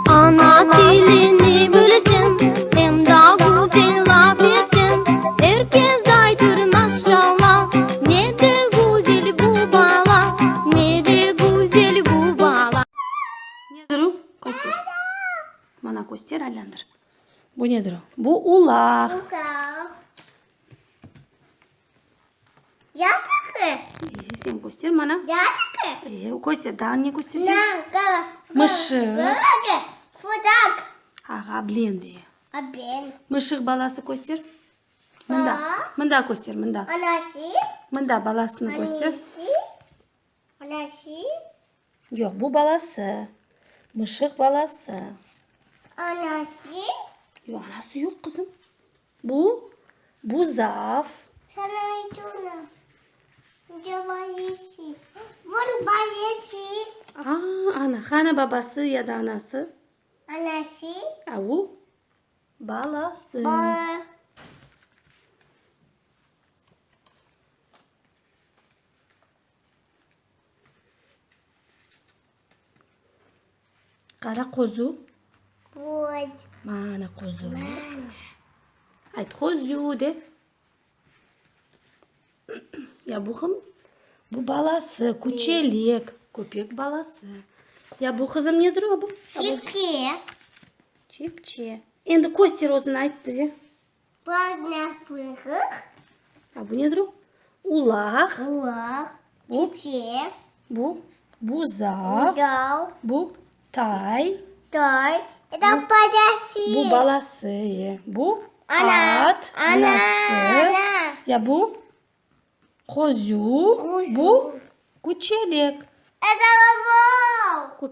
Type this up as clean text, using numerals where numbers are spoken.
Ana tilini bilseñ, em daa güzel laf etseñ, Er kes aytır, maşalla, ne de güzel bu bala, ne de güzel bu bala. Nedir o? Köster. Mana köster, aylandır. Bu nedir o? Bu ulaq. Ulaq. Yatıqı. E, sen köster mana. Yatıqı. E, köster, daa ne köstercek? Na, Mışıq. Fudaq. Ağa, bilen de. A, ben. Mışıq balası köster. Mında. Mında köster, mında. Anası. Mında balasını köster. Anası. Anası. Yoq, bu balası. Mışıq balası. Anası. Yoq, anası yoq, qızım. Bu buzav. Aa, ana, qana babası ya da anası? Anası. A, bu balası. Ba. Qara qozu. Voy. Mana qozu. Ayt, qozu de. Ya bu kim? Bu balası, küçelek, köpek balası. Ya bu qızım nedir o bu? Çipçe. Çipçe. Endi köster özüni ayt bize. A bu nedir o? Ulaq. Ulaq. Bu? Çipçe. Bu? Buzav. Buzav. Bu? Tay. Tay. Это balası. Bu balası. E. Bu? Ana. At. Ana. Anası. Ana. Ya bu? Qozu. Qozu. Bu? Küçelek. Это baba.